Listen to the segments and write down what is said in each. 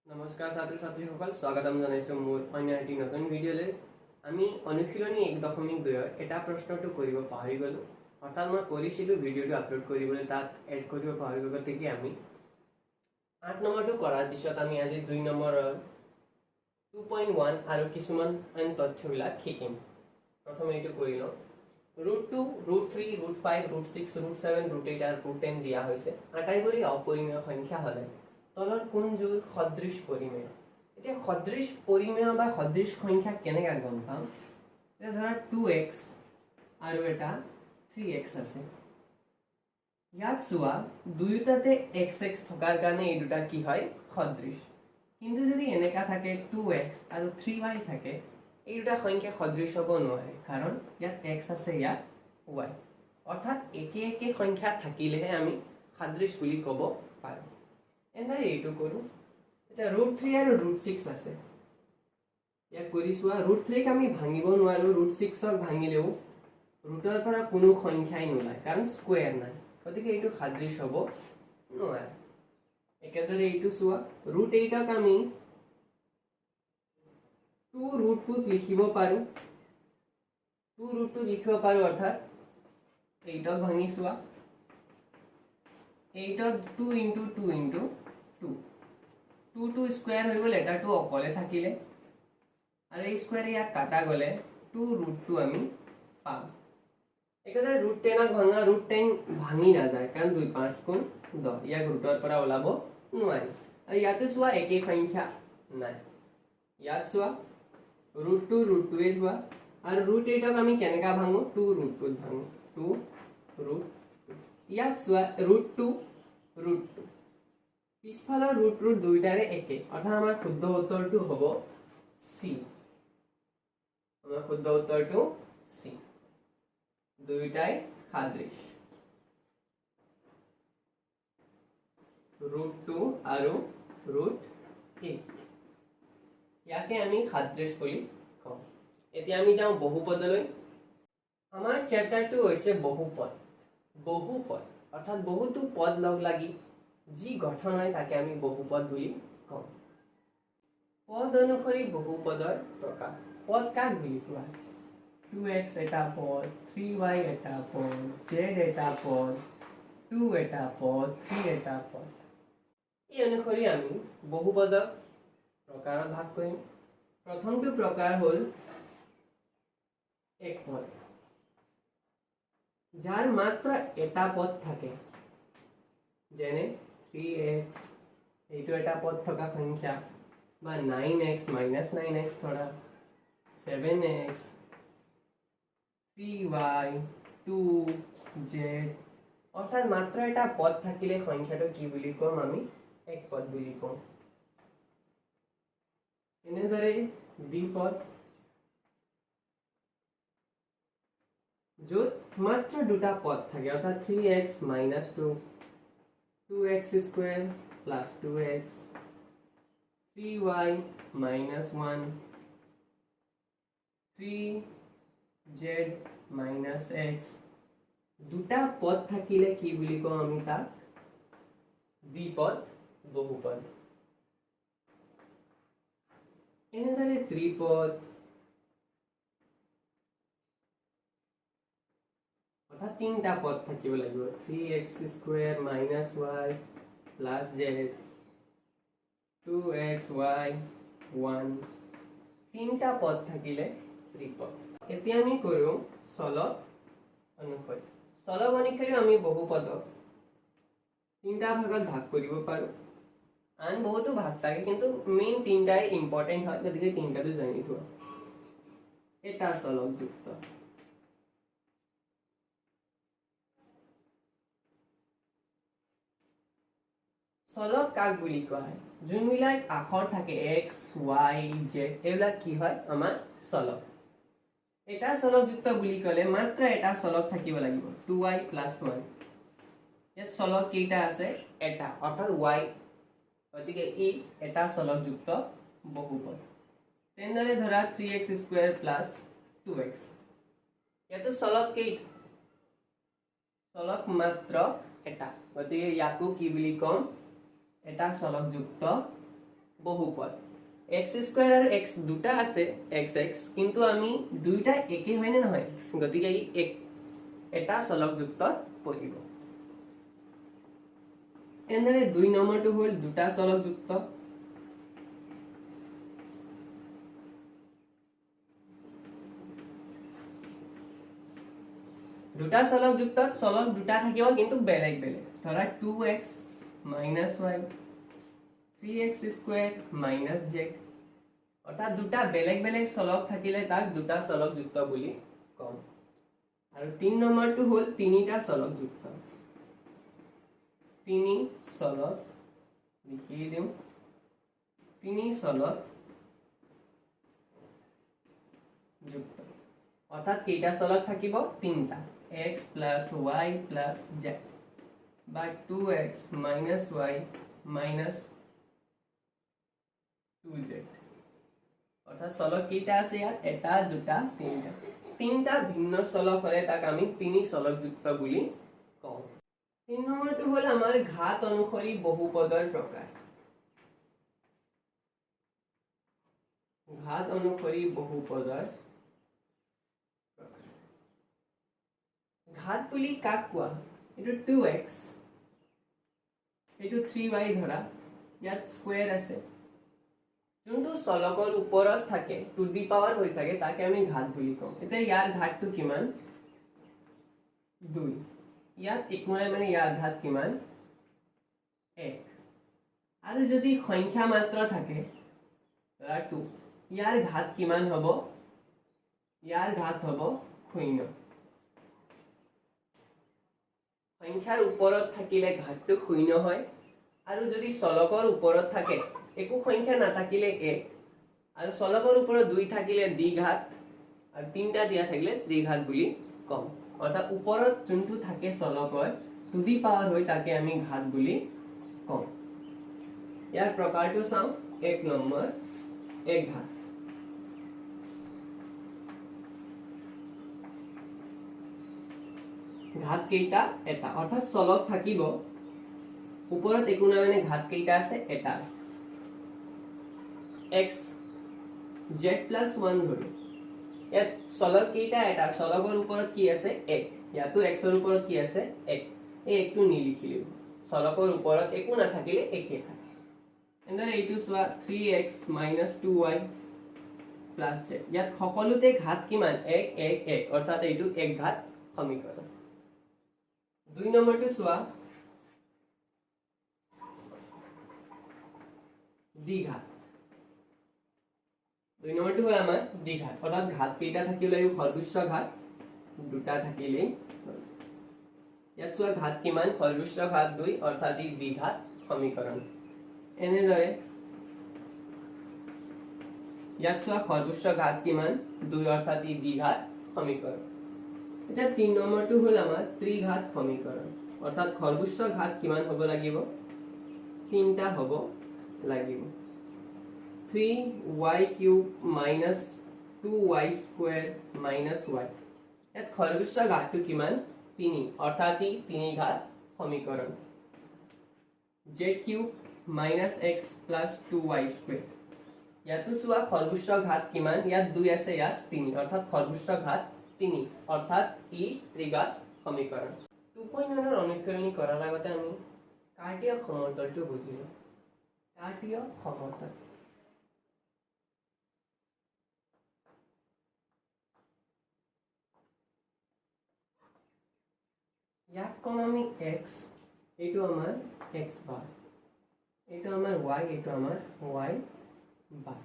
নমস্কাৰ ছাত্ৰ ছাত্ৰীসকল, স্বাগতম জনাইছোঁ মোৰ অন্য এটি নতুন ভিডিঅ'লৈ। আমি অনুশীলনী 1.2ৰ এটা প্ৰশ্নটো কৰিব পাহৰি গ'লোঁ। অৰ্থাৎ মই কৰিছিলোঁ, ভিডিঅ'টো আপলোড কৰিবলৈ তাত এড কৰিব পাহৰি গ'লোঁ। গতিকে আমি 8 নম্বৰটো কৰাৰ পিছত আমি আজি 2 নম্বৰৰ 2.1 আৰু কিছুমান আন তথ্যবিলাক শিকিম। প্ৰথমে এইটো কৰি লওঁ। √2, √3, √5, √6, √7, √8 আৰু √10 দিয়া হৈছে। আটাইবোৰেই অপৰিমেয় সংখ্যা হ'লে তলৰ কোনযোৰ সদৃশ পৰিমেয়? এতিয়া সদৃশ পৰিমেয় বা সদৃশ সংখ্যা কেনেকৈ গম পাম? এতিয়া ধৰা 2x আৰু এটা 3x আছে। ইয়াত চোৱা, দুয়োটাতে এক্স এক্স থকাৰ কাৰণে এই দুটা কি হয়? সদৃশ। কিন্তু যদি এনেকা থাকে, 2x আৰু 3y থাকে, এই দুটা সংখ্যা সদৃশ হ'ব নোৱাৰে, কাৰণ ইয়াত এক্স আছে, ইয়াত ৱাই। অৰ্থাৎ একে একে সংখ্যা থাকিলেহে আমি সাদৃশ বুলি ক'ব পাৰোঁ। এনেদৰে এইটো কৰোঁ। এতিয়া √3 আৰু √6 আছে। ইয়াক কৰি চোৱা, √3ক আমি ভাঙিব নোৱাৰোঁ। √6ক ভাঙিলেও ৰুটৰ পৰা কোনো সংখ্যাই নোলায়, কাৰণ স্কুৱেৰ নাই। গতিকে এইটো সাদৃশ হ'ব নোৱাৰে। একেদৰে এইটো চোৱা, √8ক আমি 2 √2ত লিখিব পাৰোঁ। 2 √2ত লিখিব পাৰোঁ, অৰ্থাৎ 8ক ভাঙি চোৱা, 8ত 2 into 2 into 2, 2 2 square হৈ গ'ল, এটা টু অকলে থাকিলে আৰু এই স্কুৱেৰ ইয়াক কাটা গ'লে 2 √2 আমি পাম। একেদৰে √10ক ভাঙা, √10 ভাঙি নাযায়, কাৰণ 2 5 গুণ 10, ইয়াক ৰুটৰ পৰা ওলাব নোৱাৰি। আৰু ইয়াতে চোৱা, একেই সংখ্যা নাই। ইয়াত চোৱা, √2 √2ৱে চোৱা। আৰু √8ক আমি কেনেকা ভাঙো? 2 √2ত ভাঙো, 2 √2। ইয়াত চোৱা, √2 √2, পিছফালৰ ৰুট ৰুট দুয়োটাৰে একে। অৰ্থাৎ আমাৰ শুদ্ধ উত্তৰটো হ'ব চি। আমাৰ শুদ্ধ উত্তৰটো চি, দুয়োটাই সাদৃশ, √2 আৰু √8। ইয়াকে আমি সাদৃশ বুলি কওঁ। এতিয়া আমি যাওঁ বহুপদলৈ। আমাৰ চেপ্টাৰটো হৈছে বহুপদ। বহুপদ অৰ্থাৎ বহুতো পদ লগ লাগি যি গঠন হয়, তাকে আমি বহুপদ বুলি কওঁ। পদ অনুসৰি বহুপদৰ প্ৰকাৰ। পদ কাক বুলি কোৱা? 2x এটা পদ, 3y এটা পদ, জেড এটা পদ, 2 এটা পদ, 3 এটা পদ। এই অনুসৰি আমি বহুপদক প্ৰকাৰত ভাগ কৰিম। প্ৰথমটো প্ৰকাৰ হ'ল এক পদ, যাৰ মাত্ৰ এটা পদ থাকে। যেনে 3x, এইটো এটা পদ থকা সংখ্যা, বা 9x, -9x ধৰা, 7x, 3y, 2z। অৰ্থাৎ মাত্ৰ এটা পদ থাকিলে সংখ্যাটো কি বুলি ক'ম আমি? এক পদ বুলি কওঁ। এনেদৰে দ্বিপদ, য'ত মাত্ৰ দুটা পদ থাকে, অৰ্থাৎ 3x - 2, 2x square + 2x, 3y - 1, 3z - x। দুটা পদ থাকিলে কি বুলি কওঁ আমি তাক? দ্বিপদ বহুপদ। এনেদৰে ত্ৰিপদ, অৰ্থাৎ তিনিটা পদ থাকিব লাগিব, 3x square - y + z, 2xy 1, তিনিটা পদ থাকিলে ত্ৰিপদ। এতিয়া আমি কৰোঁ চলক অনুসৰি। চলক অনুসৰি আমি বহুপদক তিনিটা ভাগত ভাগ কৰিব পাৰোঁ। আন বহুতো ভাগ থাকে, কিন্তু মেইন তিনিটাই ইম্পৰ্টেণ্ট হয়, গতিকে তিনিটাটো জানি থোৱা। এটা চলকযুক্ত। চলক কাক বুলি কোৱা হয়? যোনবিলাক আখৰ থাকে, এক্স, ৱাই, জেড, এইবিলাক কি হয়? আমাৰ চলক। এটা চলকযুক্ত বুলি ক'লে মাত্ৰ এটা চলক থাকিব লাগিব, 2y + 1। ইয়াত চলক কেইটা আছে? এটা, অৰ্থাৎ ৱাই। গতিকে ই এটা চলকযুক্ত বহুপদ। তেনেদৰে ধৰা 3x² + 2x, ইয়াতো চলক কেইটা? চলক মাত্ৰ এটা। গতিকে ইয়াকো কি বুলি ক'ম? এটা চলকযুক্ত বহুপদ। এক্স স্কুৱেৰ আৰু এক্স দুটা আছে, এক্স এক্স, কিন্তু আমি দুয়োটা একে হয়নে নহয়? গতিকে ই এক এটা চলকযুক্ত পৰিব। এনেদৰে 2 নম্বৰটো হ'ল দুটা চলকযুক্ত। দুটা চলকযুক্ত চলক দুটা থাকিব কিন্তু বেলেগ বেলেগ। ধৰা 2x minus y, 3x square minus z, অৰ্থাৎ দুটা বেলেগ বেলেগ চলক থাকিলে তাক দুটা চলকযুক্ত বুলি কম। আৰু 3 নম্বৰটো হ'ল তিনিটা চলকযুক্ত। তিনি চলক লিখি দিওঁ, তিনি চলক যুক্ত, অৰ্থাৎ কেইটা চলক থাকিব? তিনিটা, x plus y plus z বা 2x minus y minus 2z। অৰ্থাৎ চলক কেইটা আছে ইয়াত? এটা, দুটা, তিনিটা। তিনিটা ভিন্ন চলক হ'লে তাক আমি তিনি চলকযুক্ত বুলি কওঁ। 3 নম্বৰটো হ'ল আমাৰ ঘাত অনুসৰি বহুপদৰ প্ৰকাৰ। ঘাত অনুসৰি বহুপদৰ প্ৰকাৰ। ঘাত বুলি কাক কোৱা? এইটো 2x, এইটো 3y ধৰা, ইয়াত স্কুৱেৰ আছে। যোনটো চলকৰ ওপৰত থাকে, টু the power হৈ থাকে, তাকে আমি ঘাত বুলি কওঁ। এতিয়া ইয়াৰ ঘাতটো কিমান? 2। ইয়াত একো নাই মানে ইয়াৰ ঘাত কিমান? 1। আৰু যদি সংখ্যা মাত্ৰ থাকে, ধৰা 2, ইয়াৰ ঘাত কিমান হ'ব? ইয়াৰ ঘাত হ'ব 0। সংখ্যাৰ ওপৰত থাকিলে ঘাতটো 0 হয়, আৰু যদি চলকৰ ওপৰত থাকে, একো সংখ্যা নাথাকিলে 1, আৰু চলকৰ ওপৰত 2 থাকিলে দ্বিঘাত, আৰু তিনিটা দিয়া থাকিলে ত্ৰিঘাত বুলি কম। অৰ্থাৎ ওপৰত যোনটো থাকে চলকৰ টু the power হৈ, তাকে আমি ঘাত বুলি কম। ইয়াৰ প্ৰকাৰটো চাওঁ। 1 নম্বৰ এক ঘাত। ঘাত কেইটা? এটা, অৰ্থাৎ চলক থাকিব ওপৰত একো নাই মানে ঘাত কেইটা আছে? এটা আছে। এক্স জেড প্লাছ ওৱান ধৰো, ইয়াত চলক কেইটা? এটা। চলকৰ ওপৰত কি আছে? 1। ইয়াতো এক্সৰ ওপৰত কি আছে? 1। এই একটো নিলিখিলেও চলকৰ ওপৰত একো নাথাকিলে একে থাকে। এনেদৰে এইটো চোৱা, 3x minus 2y plus z, ইয়াত সকলোতে ঘাত কিমান? 1 1 1, অৰ্থাৎ এইটো এক ঘাত সমীকৰণ। 2 নম্বৰটো চোৱা, দ্বিঘাত। 2 নম্বৰটো হ'ল আমাৰ দ্বিঘাত, অৰ্থাৎ ঘাত কেইটা থাকিব লাগিব? সৰ্বোচ্চ ঘাত দুটা থাকিলেই হ'ল। ইয়াত চোৱা ঘাত কিমান? সৰ্বোচ্চ ঘাত 2, অৰ্থাৎ ই দ্বিঘাত সমীকৰণ। এনেদৰে ইয়াত চোৱা সৰ্বোচ্চ ঘাত কিমান? 2, অৰ্থাৎ ই দ্বিঘাত সমীকৰণ। এতিয়া 3 নম্বৰটো হ'ল আমাৰ ত্ৰিঘাত সমীকৰণ, অৰ্থাৎ সৰ্বোচ্চ ঘাত কিমান হ'ব লাগিব? তিনিটা হ'ব লাগিব। 3y cube minus 2y square minus y, ইয়াত সৰ্বোচ্চ ঘাতটো কিমান? 3, অৰ্থাৎ ই তিনি ঘাত সমীকৰণ। z cube minus x plus 2y square, ইয়াতো চোৱা সৰ্বোচ্চ ঘাত কিমান? ইয়াত 2 আছে, ইয়াত 3, অৰ্থাৎ সৰ্বোচ্চ ঘাত 3, অৰ্থাৎ ই ত্ৰিঘাত সমীকৰণ। 2.1ৰ অনুশীলনী কৰাৰ আগতে আমি কাৰ্টীয় সমতলটো বুজিলো। কাৰ্টীয় সমতল, ইয়াক কম আমি এক্স, এইটো আমাৰ এক্স বাৰ, এইটো আমাৰ ৱাই, এইটো আমাৰ ৱাই বাৰ।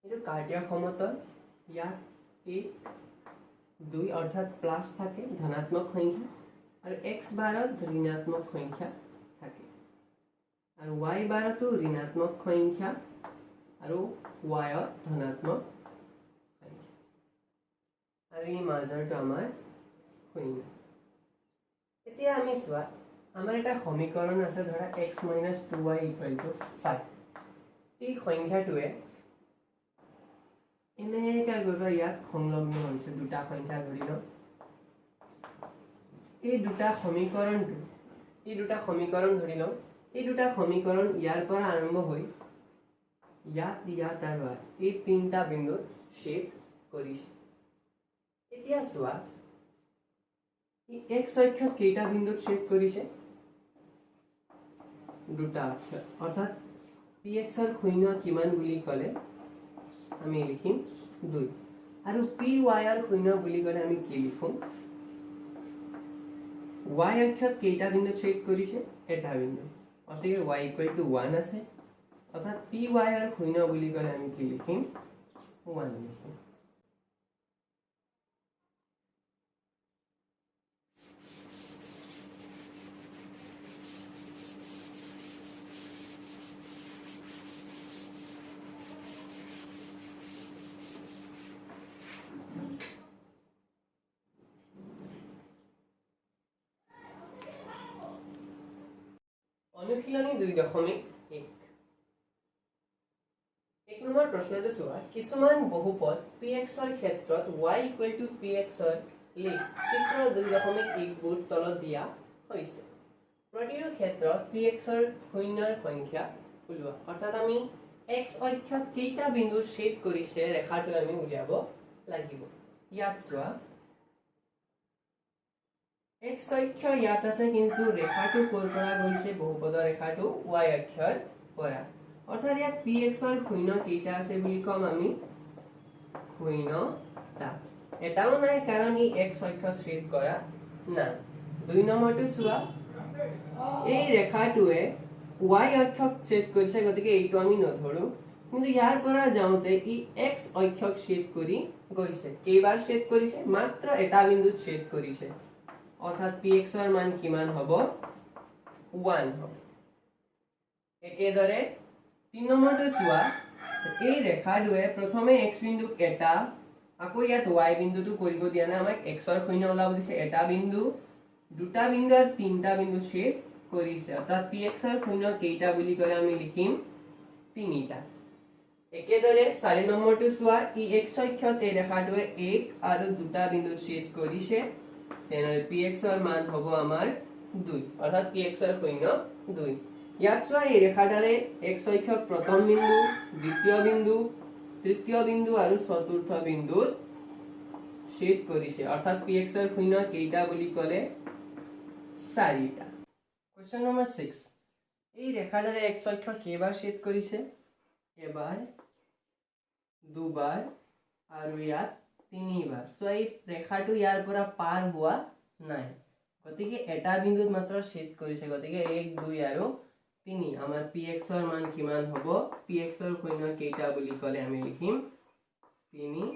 এইটো কাৰ্টীয় সমতল। ইয়াত 1 2 অৰ্থাৎ প্লাছ থাকে, ধনাত্মক সংখ্যা, আৰু এক্স বাৰত ঋণাত্মক সংখ্যা থাকে, আৰু ৱাই বাৰতো ঋণাত্মক সংখ্যা আৰু ৱাইত ধনাত্মক সংখ্যা, আৰু এই মাজৰটো আমাৰ শূন্য। এতিয়া আমি চোৱা, আমাৰ এটা সমীকৰণ আছে, ধৰা x minus 2y equal to 5। এই সংখ্যাটোৱে এনেকৈ গৈ গৈ ইয়াত সংলগ্ন হৈছে, দুটা সংখ্যা ধৰি লওঁ। এই দুটা সমীকৰণটো, এই দুটা সমীকৰণ ধৰি লওঁ, এই দুটা সমীকৰণ ইয়াৰ পৰা আৰম্ভ হৈ ইয়াত, ইয়াত আৰু এই তিনিটা বিন্দুত ছেদ কৰিছে। এতিয়া চোৱা, ই এক্স অক্ষত কেইটা বিন্দুত ছেদ কৰিছে? দুটা অক্ষত। অৰ্থাৎ পি এক্সৰ শূন্য কিমান বুলি ক'লে আমি লিখিম 2, আৰু পি ৱাইৰ শূন্য বুলি ক'লে আমি কি লিখোঁ? ৱাই অক্ষত কেইটা বিন্দুত ছেদ কৰিছে? এটা বিন্দু, গতিকে ৱাই ইকুৱেল টু 1 আছে। অৰ্থাৎ পি ৱাইৰ শূন্য বুলি ক'লে আমি কি লিখিম? 1 লিখিম। অনুশীলনী 2.1। এক নম্বৰ প্ৰশ্নটো চোৱা, কিছুমান বহুপদ পি এক্সৰ ক্ষেত্ৰত ৱাই ইকুৱেল টু পি এক্সৰ লিখ চিত্ৰ 2.1 বোৰ তলত দিয়া হৈছে। প্ৰতিটো ক্ষেত্ৰত পি এক্সৰ শূন্যৰ সংখ্যা ওলোৱা। অৰ্থাৎ আমি এক্স অক্ষত কেইটা বিন্দু ছেদ কৰিছে ৰেখাটো আমি উলিয়াব লাগিব। ইয়াত চোৱা, এক্স অক্ষ ইয়াত আছে, কিন্তু ৰেখাটো ক'ৰ পৰা গৈছে? বহুপদৰ ৰেখাটো ৱাই অক্ষৰ পৰা। অৰ্থাৎ ইয়াত পি এক্সৰ শূন্য কেইটা আছে বুলি ক'ম আমি? শূন্যটা, এটাও নাই, কাৰণ ই এক্স অক্ষ ছেদ কৰা নাই। 2 নম্বৰটো চোৱা, এই ৰেখাটোৱে ৱাই অক্ষক ছেদ কৰিছে, গতিকে এইটো আমি নধৰো। কিন্তু ইয়াৰ পৰা যাওঁতে ই এক্স অক্ষক ছেদ কৰি গৈছে। কেইবাৰ ছেদ কৰিছে? মাত্ৰ এটা বিন্দুত ছেদ কৰিছে। অৰ্থাৎ পি এক্সৰ মান কিমান হ'ব? 1 হ'ব। একেদৰে 3 নম্বৰটো চোৱা, এই ৰেখাটোৱে প্ৰথমে এক্স বিন্দুক এটা, আকৌ ইয়াত ৱাই বিন্দুটো কৰিব দিয়া নাই, আমাক এক্সৰ শূন্য ওলাব দিছে। এটা বিন্দু, দুটা বিন্দু আৰু তিনিটা বিন্দু ছেদ কৰিছে। অৰ্থাৎ পি এক্সৰ শূন্য কেইটা বুলি ক'লে আমি লিখিম 3টা। একেদৰে 4 নম্বৰটো চোৱা, ই এক্স অক্ষত এই ৰেখাটোৱে 1 আৰু দুটা বিন্দু ছেদ কৰিছে, তেনেহ'লে পি এক্সৰ মান হ'ব আমাৰ 2, অৰ্থাৎ পি এক্সৰ শূন্য 2। ইয়াত চোৱা, এই ৰেখাডালে এক্স অক্ষত প্ৰথম বিন্দু, দ্বিতীয় বিন্দু, তৃতীয় বিন্দু আৰু চতুৰ্থ বিন্দুত ছেদ কৰিছে। অৰ্থাৎ পি এক্সৰ শূন্য কেইটা বুলি ক'লে 4টা। কুৱেশ্যন নম্বৰ 6, এই ৰেখাডালে এক্স অক্ষ কেইবাৰ ছেদ কৰিছে? এবাৰ, দুবাৰ আৰু ইয়াত তিনিবাৰ। চোৱা, এই ৰেখাটো ইয়াৰ পৰা পাৰ হোৱা নাই, গতিকে এটা বিন্দুত মাত্ৰ ছেদ কৰিছে। গতিকে 1, 2 আৰু 3। আমাৰ পি এক্সৰ মান কিমান হ'ব? পি এক্সৰ শূন্য কেইটা বুলি ক'লে আমি লিখিম 3।